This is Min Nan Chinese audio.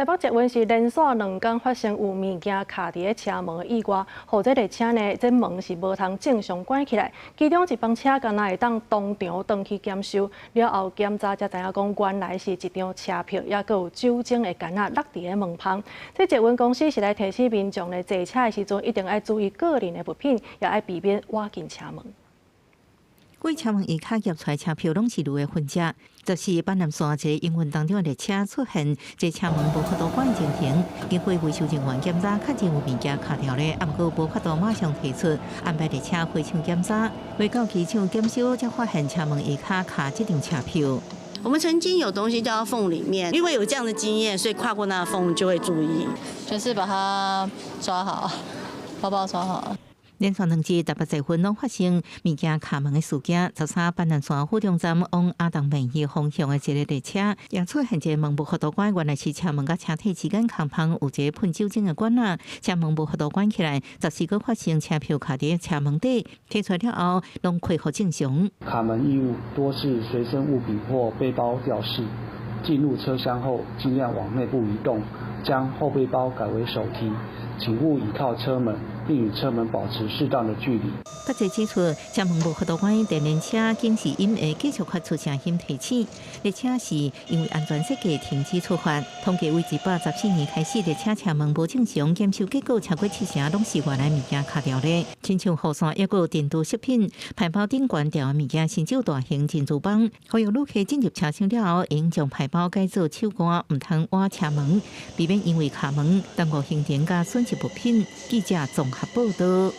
台北捷運是連續兩工發生有物件卡佇咧車門的意外，予這列車呢，這門是無通正常關起來。其中一班車敢若會當當場轉去檢修，了後檢查才知影講，原來是一張車票，猶閣有酒精的罐仔落佇咧門縫。這捷運公司是來提醒民眾咧，坐車的時陣一定愛注意個人的物品，也愛避免倚近車門。規車門下跤夾出來車票攏是鹵的痕跡，就是板南線一個營運當中的列車出現這車門無法度關情形，經過維修人員檢查，確認有物件卡著咧，毋過無法度馬上提出安排列車回廠檢查，未到機場檢修，才發現車門下跤卡這張車票。我們曾經有東西掉到縫裡面，因為有這樣的經驗，所以跨過那個縫就會注意，就是把它抓好，包包抓好。連續兩日台北捷運攏發生物件卡門的事件。13板南線府中站往亞東民醫方向的一個列車，也出現一個門無法度關，原來是車門佮車體之間空縫有一個噴酒精的管仔，車門無法度關起來。14閣發生車票卡佇車門底，提出來了後，攏恢復正常。卡門異物多是隨身物品或背包吊飾，進入車廂後盡量往內部移動，將後背包改為手提。請勿倚靠車門，並與車門保持適當的距離。北捷指出，車門無法度關，電聯車警示音會繼續發出聲響提醒。列車是因為安全設計停止出發。統計為114年開始，列車車門無正常檢修結果超過七成攏是原來物件卡著咧。親像雨傘抑閣有電鍍飾品、牌包頂懸吊的物件，甚至有大型珍珠舫。呼籲旅客進入車廂了後，應將牌包改做手掛，毋通倚車門，避免因為卡門耽誤行程佮損失物品。記者綜合報道。